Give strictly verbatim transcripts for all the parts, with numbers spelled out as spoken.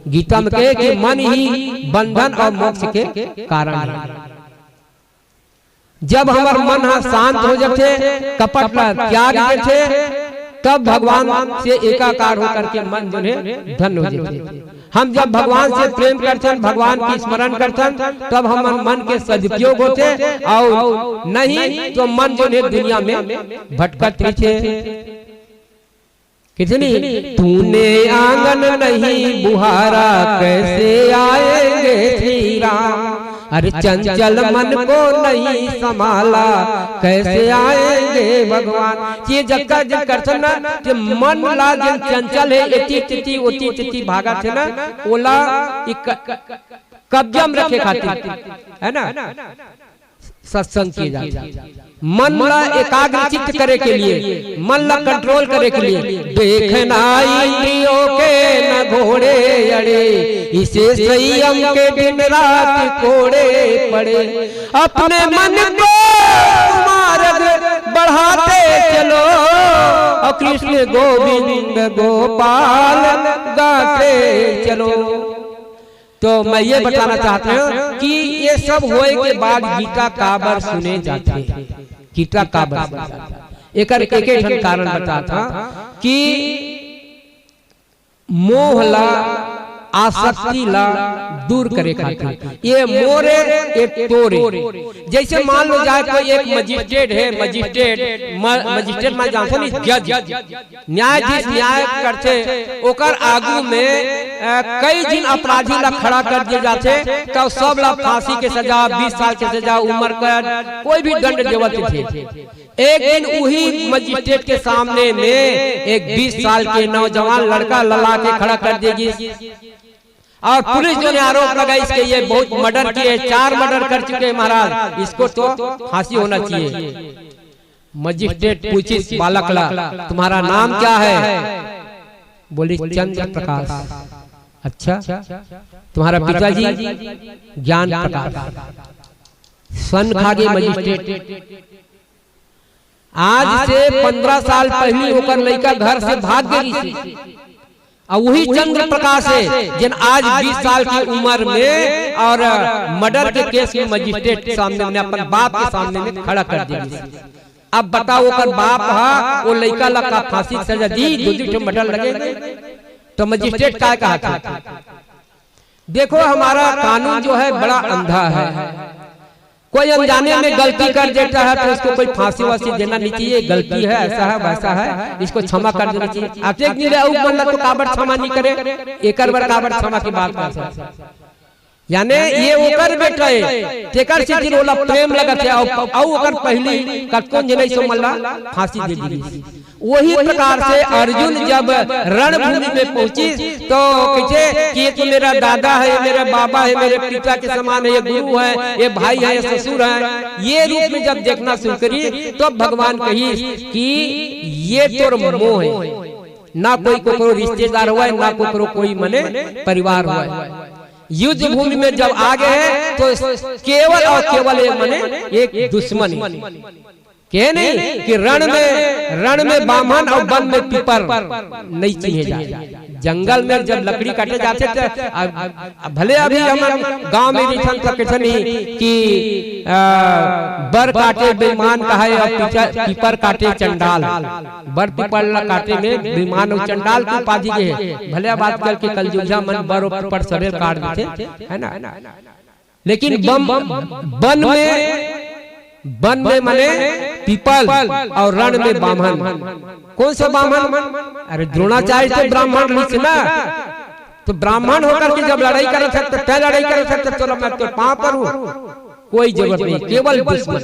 गीता में कहे कि मन ही बंधन और मोक्ष के कारण है। जब हमर मन ह शांत हो जाथे, कपट ला त्याग देथे, तब भगवान से एकाकार होकर के मन जो है धन्य हो जाथे। हम जब भगवान से प्रेम करथन, भगवान के स्मरण करथन, तब हमर मन के सदुपयोग होथे, और नहीं तो मन जो है दुनिया में भटकत रहिथे। कितनी तूने आंगन नहीं बुहारा, कैसे आएंगे श्री राम? अरे चंचल मन को नहीं संभाला, कैसे आएंगे भगवान? ये जब का जब करथन ना, कि मन ला जन चंचल है, एती तिती ओती तिती भागत है ना, ओला एक कब्जा में रखे खातिर, है ना, सत्संग किए जाते हैं। मन ला एकाग्रचित्त करे के लिए, मन ला कंट्रोल करे के लिए, देखना इंद्रियों के न घोड़े अड़े, इसे संयम के दिन रात कोड़े पड़े। अपने मन को मार्ग बढ़ाते चलो, और कृष्ण गोविंद गोपाल गाते चलो। तो मैं ये बताना चाहता हूँ कि ये सब होए के बाद गीता काबर सुने जाथे, गीता काबर सुने जाथे, एकर एक एक ठन कारण बताथा कि मोह ला, आसक्ति ला दूर करे खातिर। ये मोरे, ये तोरे। जैसे मान लो जाए कोई एक मजिस्ट्रेट है, मजिस्ट्रेट, म-, मजिस्ट्रेट मैं जानता नहीं, जज, न्यायाधीश न्याय करथे, ओकर आगू में, अ, कई झिन अपराधी ला खड़ा कर दिए जाथे, तो सब ला फांसी के सजा, बीस साल के सजा, उम्र कैद, कोई भी दंड देवत थे। एक दिन उही मजिस्ट्रेट के सामने में एक बीस साल के नौजवान लड़का ला लाके खड़ा कर देगी, और पुलिस जो है आरोप लगाइस कि ये बहुत मर्डर किए, चार मर्डर कर चुके हैं महाराज, इसको तो फांसी होना चाहिए। मजिस्ट्रेट पूछिस बालक ला, तुम्हारा नाम क्या है? बोली, चंद्र प्रकाश। अच्छा, तुम्हारा पिताजी? ज्ञान प्रकाश। सन खा गे मजिस्ट्रेट। आज से पंद्रह साल पहली ओकर लइका घर से भाग गे रहिस। अउ वही चंद्र प्रकाश है, जिन आज बीस साल की उम्र में और मर्डर के केस में मजिस्ट्रेट के सामने में, अपन बाप के सामने में खड़ा कर दिस। अब बताओ, ओकर बाप हा वो लइका ला का फांसी के सजा दी, दो दो ठो मर्डर लगे, तो मजिस्ट्रेट का कहा था? देखो, हमारा कानून जो है बड़ा अंधा है। कोई अनजाने में गलती कर देता है तो उसको कोई फांसी वांसी देना नहीं चाहिए, गलती है, ऐसा है, वैसा है, इसको क्षमा कर देना चाहिए। अब एक दिन ले अउ मन ला तो काबर क्षमा नहीं करे, एकर बर काबर क्षमा की बात कर सकते? यानी ये ओकर बेटा है, तेकर से दिन ओला प्रेम लगत है, अउ, अउ ओकर पहली कतकोन जनई सो मन ला फांसी दे दी। वही प्रकार से अर्जुन जब रणभूमि में पहुंची तो कहे कि ये तो मेरा दादा है, ये मेरा बाबा है, मेरे पिता के समान है, ये गुरु है, ये भाई है, ये ससुर है, ये रूप में जब देखना शुरू करी तो भगवान कही कि ये तोर मोह है, ना कोई कोकरो रिश्तेदार हुआ है, ना कोकरो कोई मने परिवार हुआ है। युद्ध भूमि में जब आ गए हैं तो केवल और केवल एक मने एक दुश्मन है। कहे नहीं कि रण में, रण में बाम्हन और वन में पीपर नहीं चिन्हे जाए। जंगल में जब लकड़ी काटे जाथे तो अब, अब भले अभी हमन गांव में दिखन तो कथन ही कि, आ, बर काटे बेईमान कहाय और पीचा-, पीपर काटे चंडाल। बर पीपर ला काटे में बेईमान और चंडाल की उपाधि के है। भले अब आजकल के कलजुगिया मन बर और पीपर सबेर काट देथे, है ना? लेकिन बम, वन में, वन में मने पीपल और रण में बाम्हन। कौन सा बाम्हन? अरे, द्रोणाचार्य तो ब्राह्मण रहिस ना, तो ब्राह्मण होकर के जब लड़ाई करत है तो तय लड़ाई करत है तो चलो मैं तो पांव पर हूं, कोई जरूरत नहीं, केवल दुश्मन।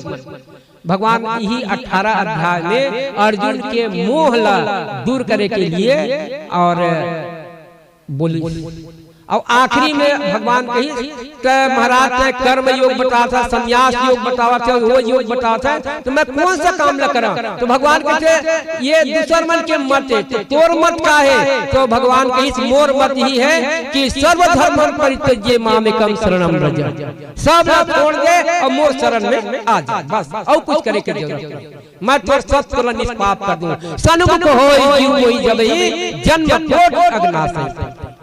भगवान यही अठारह अध्याय में अर्जुन के मोह ला दूर करे के लिए और बोली। और आखिरी में भगवान कही कि महाराज तैं कर्म योग बतावत है, संन्यास योग बतावत है, वो योग बतावत है, तो मैं कौन सा काम ला करा? तो भगवान कहते, ये दूसर मन के मत है, तो तोर मत का है? तो भगवान कही, मोर मत ही है कि सर्वधर्म परित्यज्य मामेकम शरणम व्रज। सब ला छोड़ दे और मोर शरण में आ जा, बस और कुछ करे के जरूरत नहीं। मैं तोर सब तोला निष्पाप कर दूं। सन्मुख होय जीव मोहि जबहि, जन्म कोटि अघ नासहि।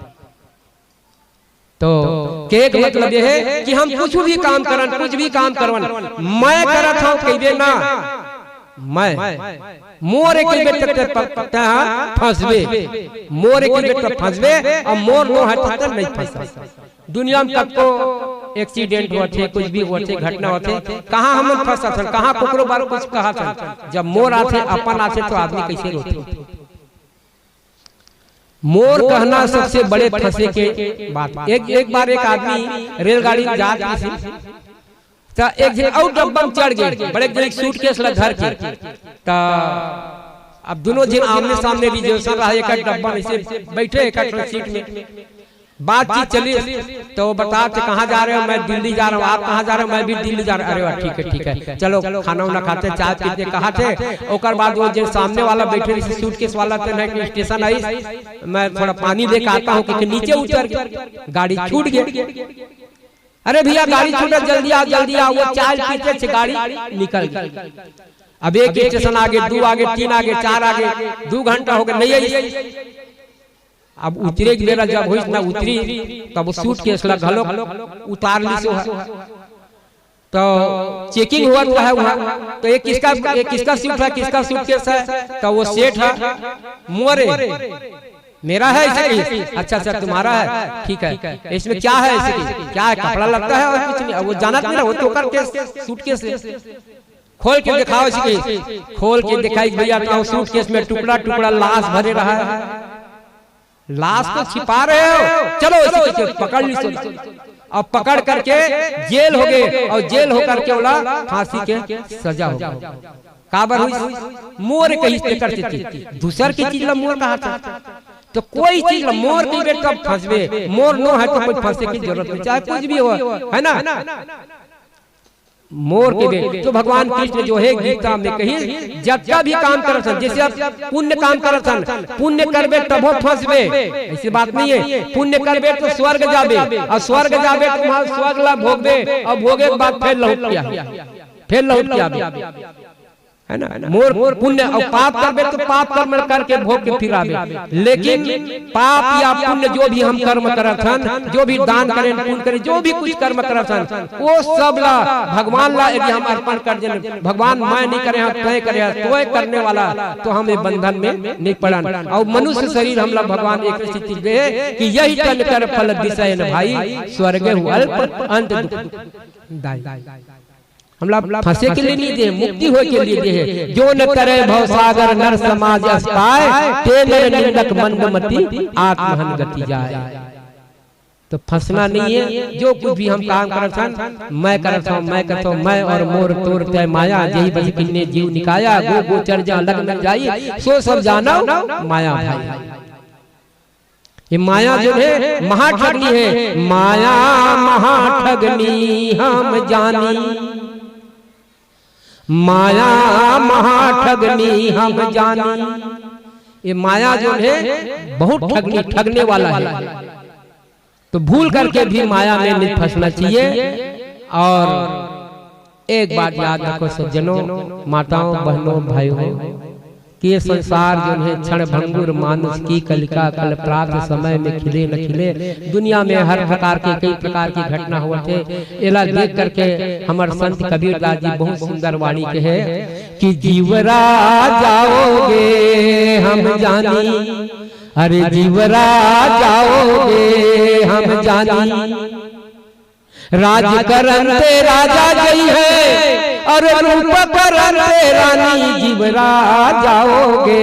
तो कहे के मतलब ये है कि हम कुछ भी काम करन, कुछ भी काम करवन, मैं करत हूँ कहिबे ना, मैं मोर एक बेटा ते प-, ते हा फंसबे, मोर एक बेटा फंसबे, अब मोर नो है तो नहीं फंसा। दुनिया में कतको एक्सीडेंट होथे, कुछ भी होथे, घटना होथे, कहाँ हमन फंसत हन, कहाँ कोकरो बार कुछ कहत हन। जब मोर आथे, अपन आथे, तो आदमी कैसे रोथे? मोर कहना सबसे बड़े फंसे के बात। एक, एक बार एक आदमी रेलगाड़ी में जात रहिस, त एक झन अउ डब्बा में चढ़ गे, बड़े एक झन सूटकेस ला धर के। त अब दोनों झन आमने सामने रिजर्वेशन रहा, एक डब्बा में से बैठे एक सीट में, बातचीत चली। तो वो बता थे, "कहाँ जा रहे हो?" "मैं दिल्ली जा रहा हूँ।" "आप कहाँ जा रहे हो?" "मैं भी दिल्ली जा रहा हूँ।" "अरे वाह, ठीक है, ठीक है, चलो खाना उना खाते, चाय पीते।" कहा थे, ओकर बाद वो जो सामने वाला बैठे रहिस सूटकेस वाला, तो नहीं कि स्टेशन आई, "मैं थोड़ा पानी लेके आता हूँ," कि नीचे उतर गए, गाड़ी छूट गई। "अरे भैया, गाड़ी छूटा, जल्दी आ, जल्दी आ।" वो चाय पीते से गाड़ी निकल गई। अब एक स्टेशन आगे, दो आगे, तीन आगे, चार आगे, दो घंटा हो गया, नहीं आई। अब उतरे के बेरा जब होइस ना उतरी, तब सूटकेस ला घलो उतार लिस ओह। तो चेकिंग होवत रहा वहाँ, तो ये किसका, ये किसका सूट है, किसका सूटकेस है? तो वो सेठ है, "मोरे, मेरा है," ऐसे कहिस। "अच्छा, अच्छा, तुम्हारा है, ठीक है, इसमें क्या है?" ऐसे कहिस, "क्या है, कपड़ा लगता है और कुछ नहीं।" अब वो जानत नहीं ना, वो तो ओकर केस, सूटकेस है। "खोल के दिखाओ," ऐसे कहिस। खोल के दिखाई, भैया, तो सूटकेस में टुकड़ा टुकड़ा लाश भरे रहा है। "लाश को छिपा रहे हो, चलो इसे पकड़ ली, चलो।" अब पकड़ करके जेल हो गए और जेल होकर के ओला फांसी के सजा हो गई। काबर हुई? मोर कहिस तेकर सेती, दूसर के चीज ला मोर कहा था। तो कोई चीज ला मोर कहिबे तब फंसबे, मोर नो है तो कोई फंसे की जरूरत नहीं, चाहे कुछ भी हो, है ना? मोर के बे-, तो भगवान कृष्ण जो है गीता में कही, जतका भी काम करत हन, जैसे आप पुण्य काम करत हन, पुण्य करबे तभो फंसबे, ऐसी बात नहीं है। पुण्य करबे तो स्वर्ग जाबे, और स्वर्ग जाबे तो वहां स्वर्ग ला भोगबे, और भोगे के बाद फिर लौट के आबे, फिर लौट के आबे, है ना? मोर पुण्य और पाप करबे तो पाप कर्म करके भोग के फिर आबे, लेकिन पाप या पुण्य जो भी हम कर्म करत हन, जो भी दान करें, पुण्य करें, जो भी कुछ कर्म करत हन, वो सब ला भगवान ला यदि हम अर्पण कर देन, "भगवान, मैं नहीं करे हंव, तय करे हस, तोय करने वाला, तो हम ये बंधन में नहीं पड़न।" और मनुष्य शरीर हमला भगवान एक स्थिति दे कि यही तन कर फल दिसै न भाई, स्वर्ग हु अल्प अंत दुख दाई। हमला फंसे के लिए नहीं दे, मुक्ति होए के लिए दे है। "जो न तरे भव सागर नर समाज अस पाए, ते नर निंदक मंद मति आत्महन गति जाए।" तो फंसना नहीं है, जो कुछ भी हम काम करत हन, मैं करत हंव, मैं करत हंव, मैं और मोर तोर तय माया, जेहि बस किन्ने जीव निकाया, गो गोचर जहाँ लग न जाई, सो सब जानो माया भाई। ये माया जो है, महाठगनी है, माया महाठगनी हम जानी, माया महाठगनी हम जानी। ये माया जो है, बहुत ठगनी, ठगने वाला है। तो भूल करके भी माया में नहीं फंसना चाहिए। और एक बात याद रखो सज्जनों, माताओं, बहनों, भाइयों, कि ये संसार जो है, क्षण भंगुर मानुष की कलिका, कल प्राप्त समय में खिले न खिले। दुनिया में हर प्रकार के, कई प्रकार की घटना होवत है। एला देख करके हमर संत कबीर दास जी बहुत सुंदर वाणी के है कि "जीवरा जाओगे हम जानी, अरे जीवरा जाओगे हम जानी, राज करन ते राजा जइहैं, अरे रूप करन ते रानी, जीवरा जाओगे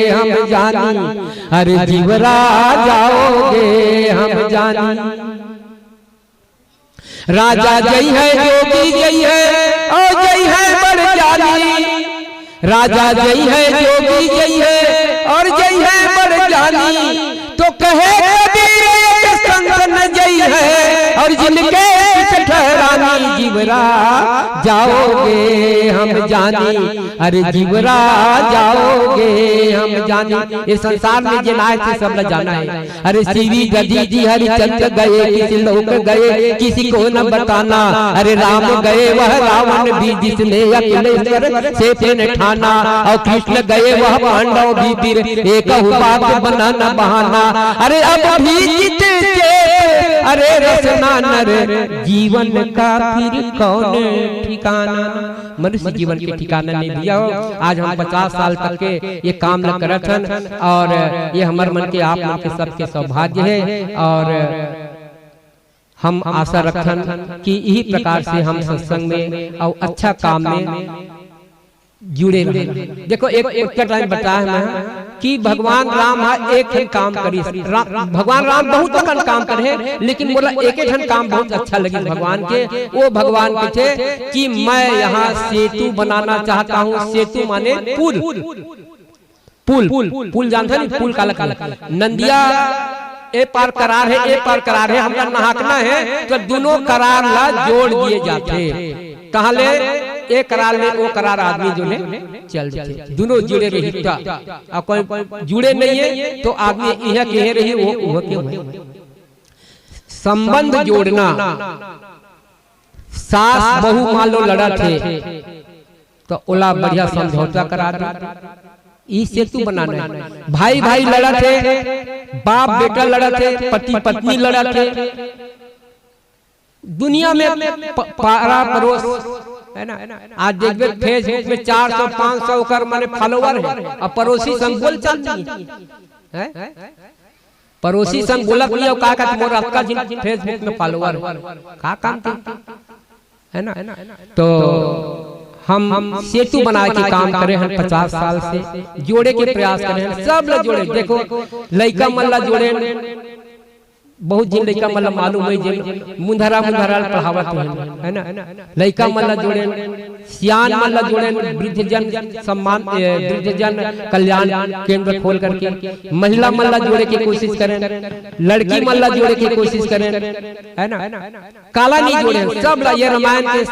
हम जानी, अरे जीवरा जाओगे हम जानी।" राजा जइहैं, जोगी जइहैं, और जइहैं बड़ जानी। राजा जइहैं, जोगी जइहैं, और जइहैं बड़ जानी। तो कहे कबीर एक संत न जइहैं, और जिनके चित ठहरानी। जीवरा जाओगे हम जानी, अरे जीवरा जाओगे हम जानी। ये संसार में जिन आए थे, सब ला जाना है। अरे शिव गदी जी हरिचंद्र गए, किस लोक गए, किसी को न बताना। अरे राम गए वह रावण भी, जिसने अखिलेश्वर से प्रण ठाना। और कृष्ण गए वह पांडव भी वीर, एक बात बना न बहाना। अरे अब भी चित चेत, अरे रसना नर जीवन का फिर कौन ठिकाना। मनुष्य जीवन के ठिकाना नहीं भैया हो। आज हम पचास साल तक के ये काम ल करत हन और ये हमर मन के, आप मन के सबके सौभाग्य है और हम आशा रखथन कि इही प्रकार से हम सत्संग में अउ अच्छा काम में जुड़े रहें। देखो, एक, एक लाइन बताया है मैं कि भगवान राम हा एक ही काम करिस। रा-, भगवान राम बहुत अकन काम करे हैं, लेकिन मोला एक ठन काम बहुत अच्छा लगिस भगवान के। वो भगवान के थे कि मैं यहाँ सेतु बनाना चाहता हूँ। सेतु माने पुल, पुल, पुल जानथे नहीं, पुल काला कहथे? नंदिया ए पार करार है, ए पार करार है, हमला नहाकना है, तो दोनों करार ला जोड़ दिए जाथे। कहाँ ले? ए करार ले ओ करार आदमी जो है चल देथे। दोनों जुड़े रही त, अउ कोई जुड़े नहीं है तो आदमी इहाँ के इहाँ रही, वो उहाँ के उहाँ। संबंध जोड़ना, सास बहू मान लो लड़त हे, तो ओला बढ़िया समझौता करा दे। ई सेतु बनाना है। भाई भाई लड़त हे, बाप बेटा लड़त हे, पति पत्नी लड़त हे, दुनिया में प-, पारा परोस, है ना? आज देखबे Facebook में चार सौ पाँच सौ ओकर माने follower है, अब पड़ोसी संग बोल चाल नहीं है, हैं? पड़ोसी संग बोलत नहीं हो, का कहत मोर अतका झिन Facebook में follower है, का काम के, है ना? तो हम सेतु बनाए के काम करे हन पचास साल से, जोड़े के प्रयास करे हन, सब ला जोड़े। देखो, लइका मन ला जोड़े, बहुत झिन लइका मन ला मालूम है, जेन मुंधरा मुंधरा ल पढ़ावत हे, है ना? लइका मन ला जोड़े, सियान मन ला जोड़े, वृद्धजन सम्मान, ए, वृद्धजन कल्याण केंद्र खोल करके महिला मन ला जोड़े के कोशिश करें, लड़की मन ला जोड़े के कोशिश करें, है ना? काला नहीं जोड़े, सब ला ये रामायण के,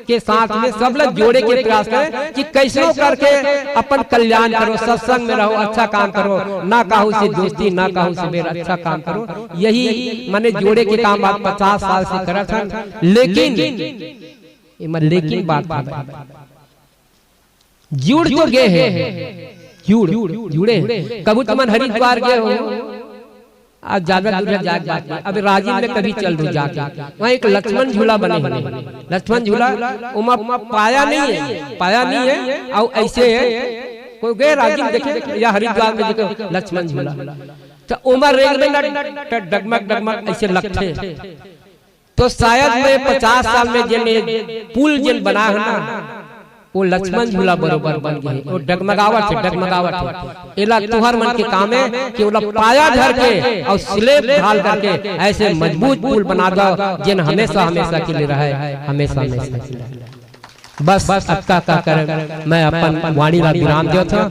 के साथ में सब ला जोड़े के प्रयास करें कि कैसनो करके अपन कल्याण करो, सत्संग में रहो, अच्छा काम करो, ना काहू से दोस्ती, ना काहू से बैर, अच्छा काम करो। यही माने जोड़े के काम आज पचास साल से करत हन, लेकिन एमा लेकिन बात हवय। जुड़ तो गे हे, जुड़, जुड़े हे। कभू तुमन हरिद्वार गे हो, आज ज्यादा दूर जाए के बात नहीं। अब राजिम में कभी चल दो जाके, वहाँ एक लक्ष्मण झूला बने हुए हैं। लक्ष्मण झूला, ओमा पाया नहीं है, पाया नहीं है, अउ ऐसे है, कोई गए राजिम देखे या हरिद्वार में देखे लक्ष्मण झूला, तो ओमा रेंग में ना ट-, डगमग डगमग ऐसे लगथे। तो शायद मैं पचास साल में जेन ये पुल जेन बना है ना, वो लक्ष्मण झूला बरोबर बन गए, वो डगमगावत है, डगमगावत है। एला तुहर मन के काम है कि ओला पाया धर के और स्लेब ढाल करके ऐसे मजबूत पुल बना दो, जेन हमेशा हमेशा के लिए रहे, हमेशा हमेशा के लिए। बस अतका कहकर मैं अपन वाणी ला विराम देवत हूँ।